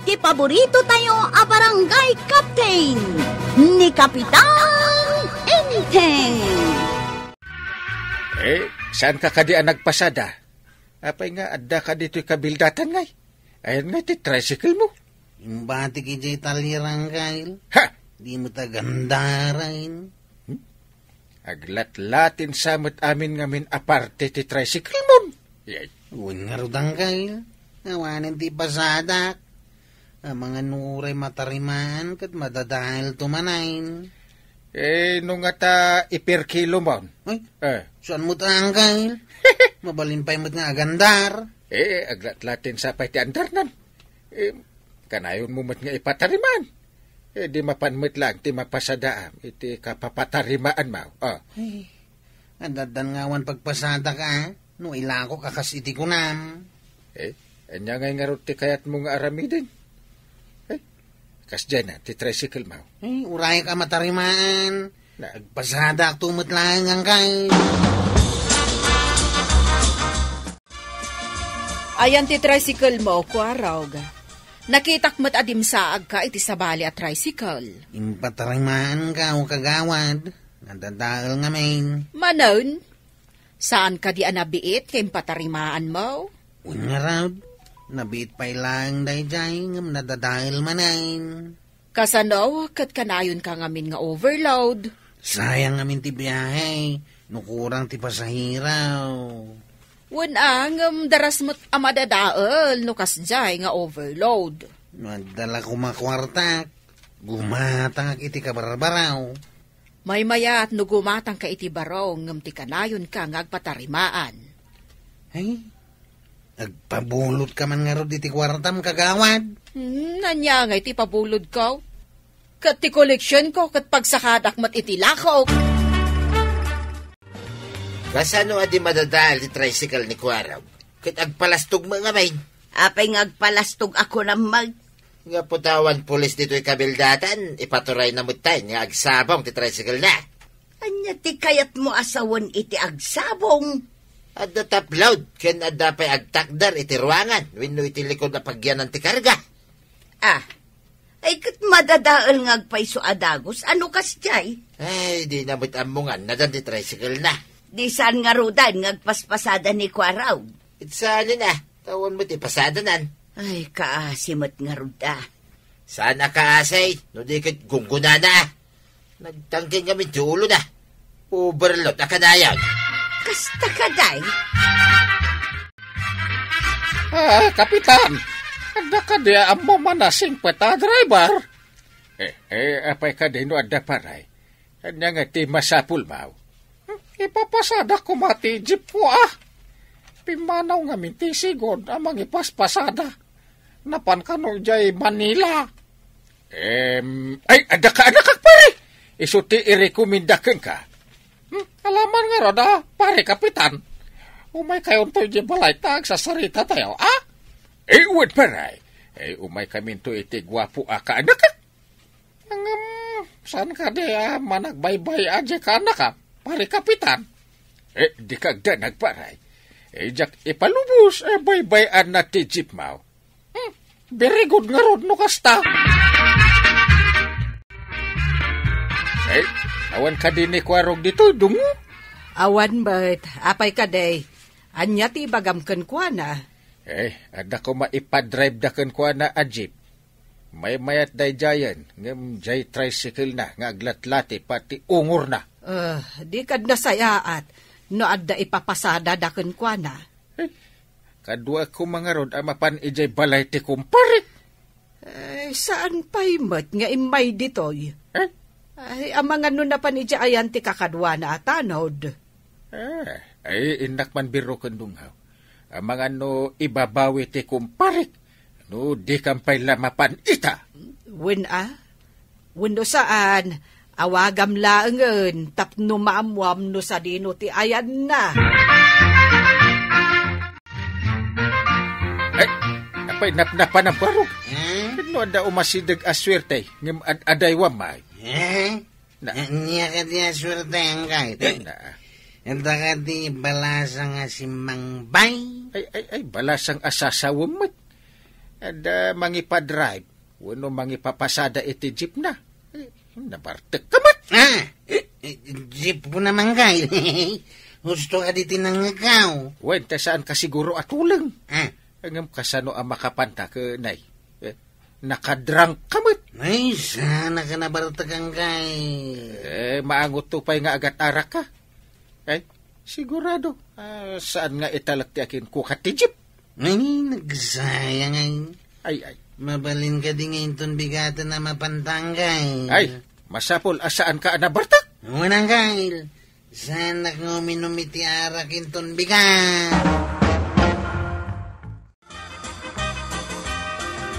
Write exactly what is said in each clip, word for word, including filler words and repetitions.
Ti paborito tayo a barangay captain, ni Kapitan Enteng. Eh, saan ka kadi a nagpasada? Apay nga, adda ka ditoy kabildatan ngay? Ayan nga ti tricycle mo. Imbatik idiay talirang, Kyle. Ha! Di mo tagandaran. Hmm? Aglatlatin sa met amin ngamin a parte ti tricycle mon. Yay. Wen ngarud, Kyle. Awanen ti pasadak. Amangan no uray matarimaan ket madadael to manen. Eh, no nga ta iperkilo mon. Ay, eh. Saan mo ta, Kyle? Mabalin pay met nga agandar. Eh, aglatlatin sa pay ti andarnan. Eh, kanayon mo met nga ipatarimaan. Eh, di mapan met lang ti mapasadaam iti kapapatarimaan mo. Ah. Ay, addan nga awan pagpasadak, a? No ilako ka kas iti kunam. Eh, ania ngay ngarud ti kayat mo nga aramiden? Eh, kasdiay na, ti tricycle mo. Eh, uray ka matarimaan. Na. Agpasadak to met lang, Kyle. Ayan ti tricycle mo, Kuarog. Nakitak met a dimsaag ka iti sabali a tricycle. Impatarimaan ka, o kagawad. Nadadael ngamin. Manen? Saan kadi a nabiit nga impatarimaan mo? Wen ngarud, nabiit pay laeng daydiay ngem nadadael manen. Kasano ket kanayon ka ngamin nga overload? Sayang ngamin ti biahe, no kurang ti pasahero. Wen a, ngem daras met a madadael no kasdiay nga overload. No adda la koma kuartak, gumatangak iti kabarbaraw. Maymayat no gumatangka iti barong ngem ti kanayonka nga agpatarimaan. Ay, agpabulot ka man ngarud iti kuartam, kagawad. Hmm, ania ngay ti pabulodko? Ket ti koleksionko ket pagsakadak met iti lakok. Kasano a di madadael ti tricycle ni Kuarog? Ket agpalastog met ngamin. Apay nga agpalastog a kunam met? Nga putawan pulis ditoy kabildatan, ipaturayna met tayen nga agsabong ti tricycle na. Ania ti kayatmo a sawen iti agsabong? Adda top load, ken adda pay agtakder iti ruangan wenno iti likod a pagyanan ti karga. Ah, ay ket madadael nga agpayso a dagus, ano kasdiay? Ay, di na met ammo nga nadan ti tricycle na. Di saan ngaruden nga agpaspasada ni Kuarog? It saanen a, ta awan met ipasadanan. Ay, kaasi met ngarud a. Saan a kaasi, no di ket gunggonana. Nagtangken ngamin ti ulona. Overload a kanayon. Kasta kadi? Ah, Kapitan, adda kadi a ammom a nasingpet a driver? Eh, eh, apay kadi no adda, pare? Ania nga ti masapulmo? Hmm, ipapasadak koma ti jeepko a. Pimmanaw ngamin ti sigud a mangipaspasada. Napan kano idiay Manila. Em, ay, adda ka, adda ka, pare! Isu ti irekomenda kenka. Hmm, alaman ngarud a, pare Kapitan. Umaykayonto idiay balay ta agsasarita tayo, a? Eh, wen, pare. Eh, umaykaminto iti guapo a kaanak. Ngem, saan kadi a managbaybay-a diay kaanak a, pare Kapitan? Eh, dika agdanag, pare. Eh, diak ipalubos a baybay-anna ti jeepmo. Hmm, very good ngarud no kasta. Eh, awan kadi ni Kuarog ditoy, Dungo? Awan met. Apay kadi? Ania ti ibagam kenkuana? Eh, adda koma ipadrive-da kenkuana a jeep. Maymayat daydiayen, ngem diay tricycle na nga aglatlati pati ungorna. Eh, di kad nasayaat no adda ipapasadada kenkuana. Eh, kadua koma ngarud a mapan idiay balay ti kumparik. Eh, saan pay met nga immay ditoy? Eh? Ay, amangan no napan idiay ayan ti kakaduana a tanod. Eh, ay, innak man birro ken Dungaw. Amangan no ibabawi ti kumparik. No, di kan pay la mapan ita. Wen a? Wenno saan, awagam laengen tapno maammuam no sadino ti ayanna. Ay, apay napnapanam, Kuarog? Hmm? No adda umasideg a suerte, ngem ad-adaywa may. Eh? Na. Ania kadi a suerte, angkay? Eh, na. Anta kadi balasang a simmangbay? Ay, ay, ay, balasang a sasawem met. Adda mangipadrive wenno mangipapasada iti jeepna. Eh, nabartekka met. Ah, eh, eh, jeep ko naman, Kyle. Husto ka di tinanggaw. Wen, ta saan ka siguro a tuleng. Ah. Ngem kasano a makapanta ken nay? Eh, nakadrunk ka met. Ay, saan ka nabartekang, Kyle? Eh, maangot to pay nga agat-arak ka. Ay, sigurado. Ah, saan nga italek ti akin kukat ti jeep? Ay, nagsayang, ay. Ay, ay. Mabalin ka di nga inton bigaten a mapantanggay. Ay, masapul a saan ka a nabartak? Wanang, Kyle. Saanak nga uminum iti arak inton bigat.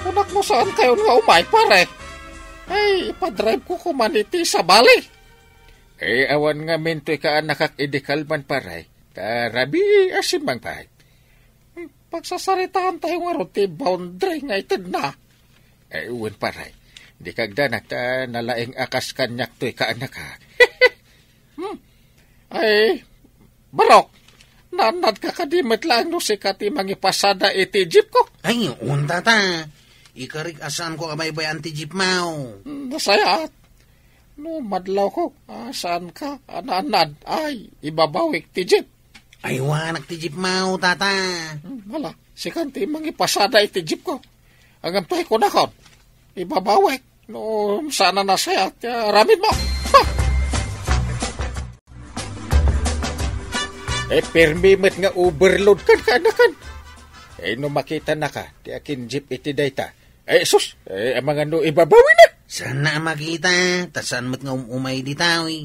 Kunak no saan kayon nga umay, pare. Ay, ipadrive ko kuman iti sabali. Eh, awan ngamin toy kaanakak idi kalman, pare. Ta rabii a simmang pay. Hmm, pagsasaritaan tayo ngarud ti boundary nga itedna. Eh, wen, pare. Di kagdanag ta nalaing a kas kaniak toy kaanakak. Hmm. Ay, Barok, naannad ka kadi met laeng no sika ti mangipasada iti jeep ko? Ay, unta ta. Ikarik a saan ko a baybay-an ti jeep mo. Hmm, nasayaat. No madlaw ko, ah, saan ka? Anaanad? Ay, ibabawik ti jeep. Ay, wanak ti jeep mo, tata. Hmm, wala. Sikan ti mangipasada iti jeep ko. Agam tayo ko nakon. Ibabawik. No, sana nasaya ti aramid mo. Ha! Eh, permi met nga overload kan kaanakan. Eh, no makita naka, ti akin jeep iti dayta. Eh, sus, eh, amangan no ibabawi na. Saan na a makita, ta saan met nga um-umay ditaw, eh.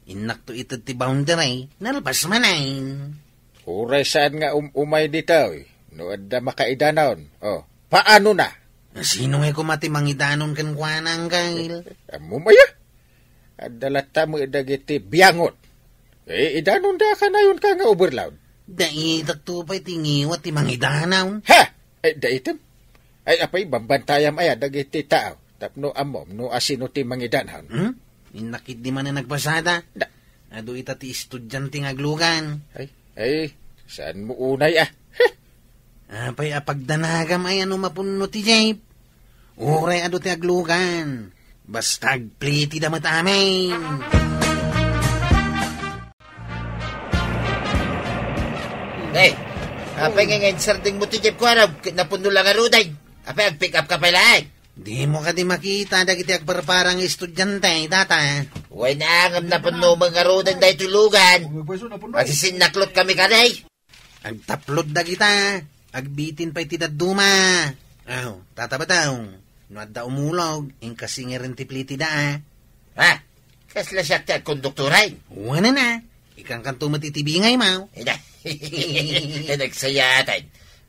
Innak to ited ti boundary, nalpas manen. Uray saan nga um-umay ditaw, eh. No adda makaidanon, oh, paano na? Sino nga koma ti mangidanon kenkuana, Anggail? Ammo maya? Adda latta mo dagiti biangot. Eh, idanon da kanayon ka nga overload. Daitak to pay ti ngiwat ti mangidanon. Ha! Eh, daitem? Ay, apay, bambantayam aya dagiti tao. Tapno ammom no asino ti mangidanon. Hmm? Innakit di man nagpasada. Da. Adu ita ti estudiante nga aglugan. Ay, ay, saan mo unay, ah? Heh! Apay, apagdanagam ay ano mapunno ti jeep. Uray adu ti aglugan. Basta agpliti da met amin. Hey, apay nga nga insarding mo ti jeep ko, ano? Napunno lang nga ruday. Apay, ag-pick up ka pala, ay? Di mo kadi makita dagiti agparparang estudiante, tata? Wen, ngem napunno met nga ruday daytoy lugan. Magsisinaklot kami kadi. Agtaplod dagita, agbitin pay ti dadduma. Aw, tata Batong, no adda umulog, inka singeren ti plitida, a. Ha? Kasla siak ti agkonduktoran? Wen a, ikankanto met iti bingay mo. Ida. Nagsayaatan.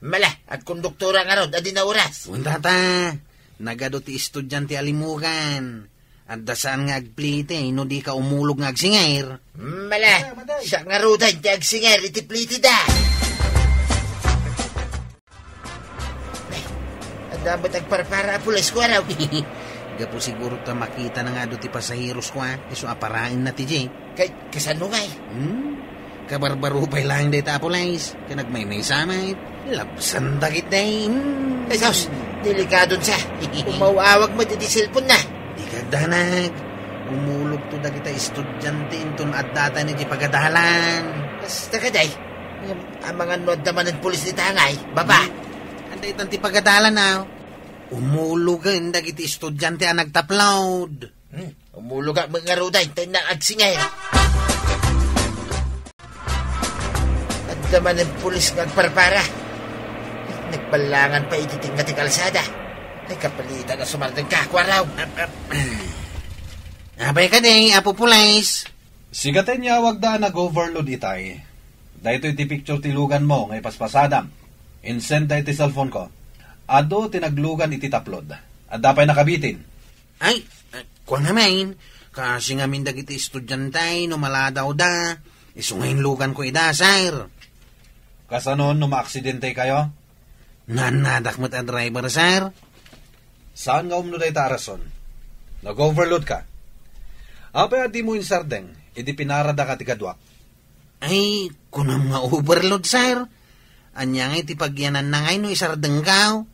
Mala, agkonduktora ngarud, adi na oras. Wen tata, nagadu ti estudiante a limugan. Adda saan nga agpliti no di ka umulog nga agsinger. Mala, siak ngaruden ti agsinger iti plitida. Ay, adda met agparpara a pulis ko, araw. Gapu siguro ta makita na nga adu ti pasaheros ko, a, isu a paraenna ti jeep. Kay, kasano ngay? Hmm? Kabarbaro pay laeng dayta a pulis, ken agmaymaysa met. Labsan dagiti, hmm. Ay, sus, delikadon sa. Umaw-awag met iti cellphone na. Di kagdanag. Umulog to dagita estudiante inton addatan iti pagadalan. Basta kaday. Amangan no adda manen pulis iti tangay, baba. Hmm. Anda itan ti pagadalan, a? Umulogen dagiti estudiante a nagtaplod. Hmm, umulog met ngaruden, ta innak agsinger. Adda manen pulis nga agparpara. Nagballangan pay iti tengnga ti kalsada. Ay, kapalitan a sumardeng ka, kuaraw. Apay kadi, Apo Pulis? Sika ti inyawagda a nag-overload itay. Daytoy ti picture ti lugan mo nga ipaspasadam. Insend da iti cellphone ko. Adu ti naglugan iti taplod. Adda pay nakabitin. Ay, eh, kua ngamin, kasi ngamin dagiti estudiante no maladawda, isu nga inluganko ida, sir. Kasano no maaksidentekayo? Naannadak met a driver, sir. Saan nga umno dayta a rason? Nag-overload ka. Apay a dimo insardeng idi pinaradaka ti kaduak? Ay, kunam nga overload, sir. Ania nga iti pagyananna ngay no isardengko?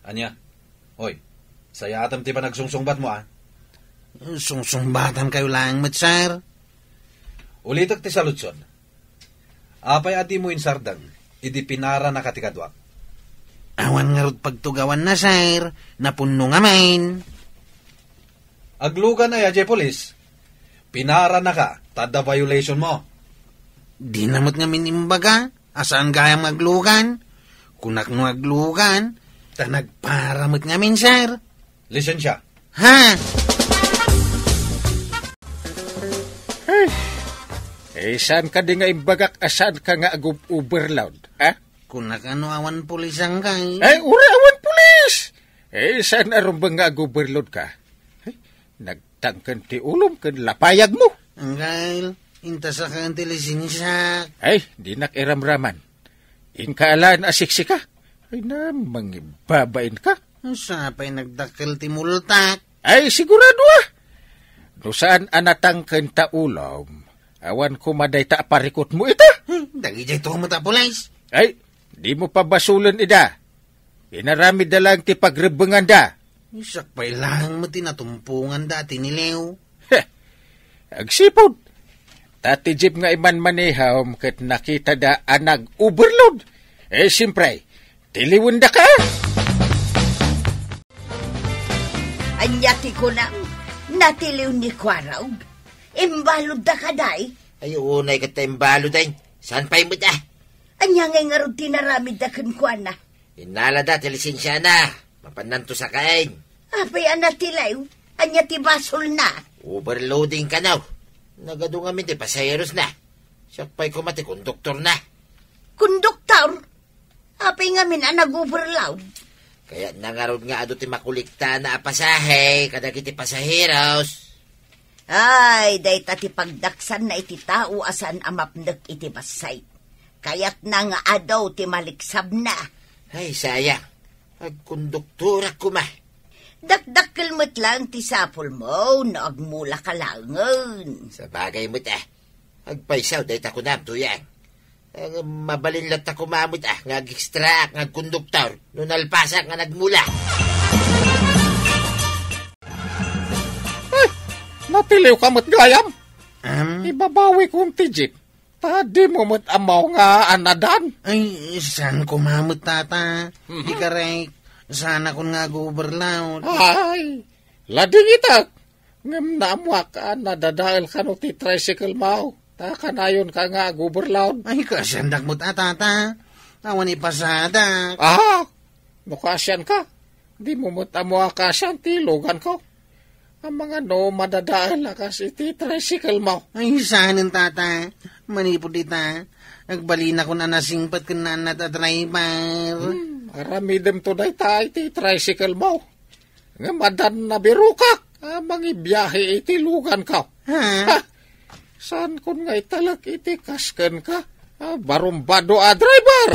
Ania? Hoy, sayatem ti panagsungsungbatmo, a? Sungsungbatankayo laeng met, sir. Ulitek ti saludsod. Apay a dimo insardeng idi pinaranaka ti kaduak? Awan ngarud pagtugawanna, sir. Napunno ngamin. Aglugan aya jay pulis? Pinaranaka, ta adda violationmo. Dina met ngamin imbaga a saan gayam nga aglugan. Kunak no aglugan, ta nagpara met ngamin, sir. Lisensia. Ha? Ay, eh, saan ka di nga imbagak a saan ka nga ag-overload, ha? Kunak no awan pulisan kay. Ay, uray awan pulis! Eh, saan a rumbeng nga ag-overload ka? Ay, nagtangken ti ulom ken lapayagmo. Anggail, inta sakaen ti lisensiak. Ay, dinak iramraman. Inka alaen a siksika? Ay na, mangibabain ka. Sapay nagdakkel ti multak. Ay, sigurado a. No saan a natangken ta ulom, awan koma dayta a parikutmo ita. Hmm, dagijay tumo ta pulis. Ay, dimo pabasolen ida. Inaramidda laeng ti pagrebbenganda. Siak pay laeng met ti natumponganda a tiniliw. Heh, agsipud. Ta ti jeep nga imanmaneham ket nakitada a nag-overload. Eh, siyempre, tiliwendaka. Ania ti kunam? Natiliw ni Kuarog? Imbaludda kadi? Ay, unay ket ta imbaluden. Saan pay met, a? Ania ngay ngarud ti naramidda kenkuana? Innalada ti lisensiana. Mapannanto sakaen. Apay a natiliw? Ania ti basolna? Overloading kano. Nagadu ngamin ti pasaherosna. Siak pay koma ti konduktorna. Konduktor? Apay ngamin a nag-overload? Kayatna ngarud nga adu ti makolektana a pasahe kadagiti pasaheros. Ay, dayta ti pagdaksanna iti tao a saan a mapnek iti bassit. Kayatna nga adu ti maliksabna. Ay, sayang. Agkonduktorak koma. Dakdakkel met laeng ti sapulmo no agmulaka laengen. Sabagay met, a. Agpayso dayta kunam, Tuyang. Ang mabalin latta koma met, a, nga agekstraak nga agkonduktor no nalpasak nga nagmula. Ay, natiliw ka met gayam. Am? Ibabawikon ti jeep. Ta dimo met ammo nga annadan. Ay, saan koma met, tata? Mhm. Di karek, saanakon nga ag-overload. Ay, ladingitak. Ngem naammoak a nadadael kano ti tricycle mo. Ta kanayonka nga ag-overload. Ay, kaasiandak met a, tata. Awan ipasadak. Aha? No kaasianka, dimo met ammo a kaasian ti luganko. Amangan no madadael a kas iti tricycle mo. Ay, saanen, tata. Manipud ita, agbalinakon a nasingpet ken naannad a driver. Hmm, aramidem to dayta iti tricycle mo. Ngem addan nabirokak a mangibiahe iti luganko. Ha? Ha? Saankon nga italek iti kaskenka a barumbado a driver?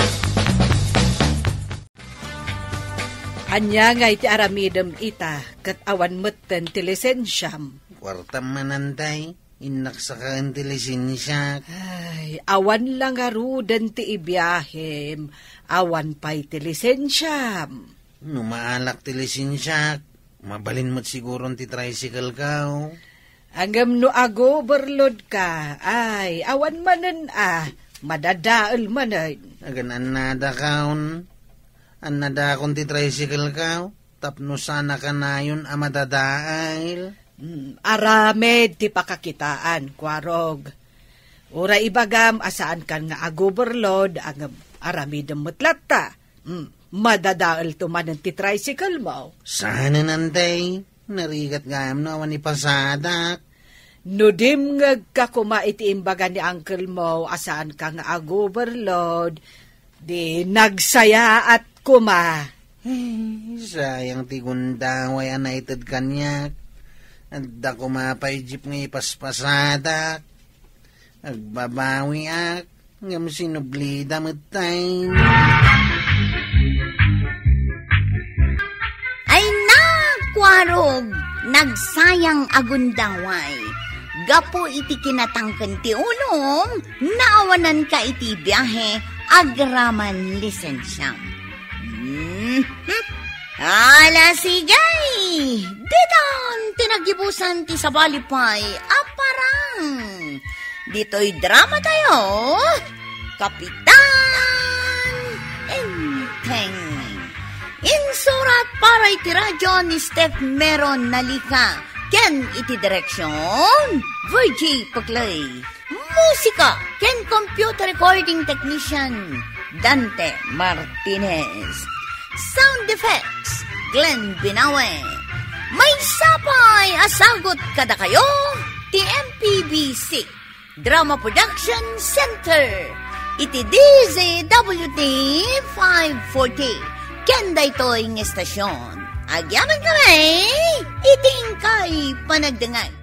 Ania nga iti aramidem ita ket awan metten ti lisensiam? Kuartam manen, tay. Innak sakaen ti lisensiak. Ay, awan la ngaruden ti ibiahem, awan pay ti lisensiam. No maalak ti lisensiak, mabalin met siguron ti tricycle ko. Ngem no ag-overload ka, ay, awan manen a, madadael manen. Agan annadakon, annadakon ti tricycle ko, tapno saan a kanayon a madadael. Hmm, aramid ti pakakitaan, Kuarog. Uray ibagam a saankan nga ag-overload, ngem aramidem met latta. Hmm, madadaelto manen ti tricycle mo. Saanen, tay. Narigat gayam no awan ipasadak. No dimngegka koma iti imbaga ni uncle mo a saanka nga ag-overload, di nagsayaat koma. Ay, sayang ti gundaway a naited kaniak. Adda koma pay jeep nga ipaspasadak. Agbabawiak, ngem sinublida met tay. Ay, nakuarog, nagsayang a gundaway. Gapu iti kinatangken ti ulom, naawananka iti biahe agraman lisensiam. Mhm. Ala, sige! Ditan ti naggibusan ti sabali pay a parang. Ditoy dramatayo, Kapitan Enteng. Insurat para iti radyo ni Steph Meron Nalica ken iti direksyon, Virgie Paclay. Musika ken computer recording technician, Dante Martinez. Sound effects, Glenn Binawe. Maysa pay a sagut kadakayo ti M P B C Drama Production Center iti D Z W T five forty. Ken daytoy nga estasyon, agyamankami iti inkay panagdengngeg.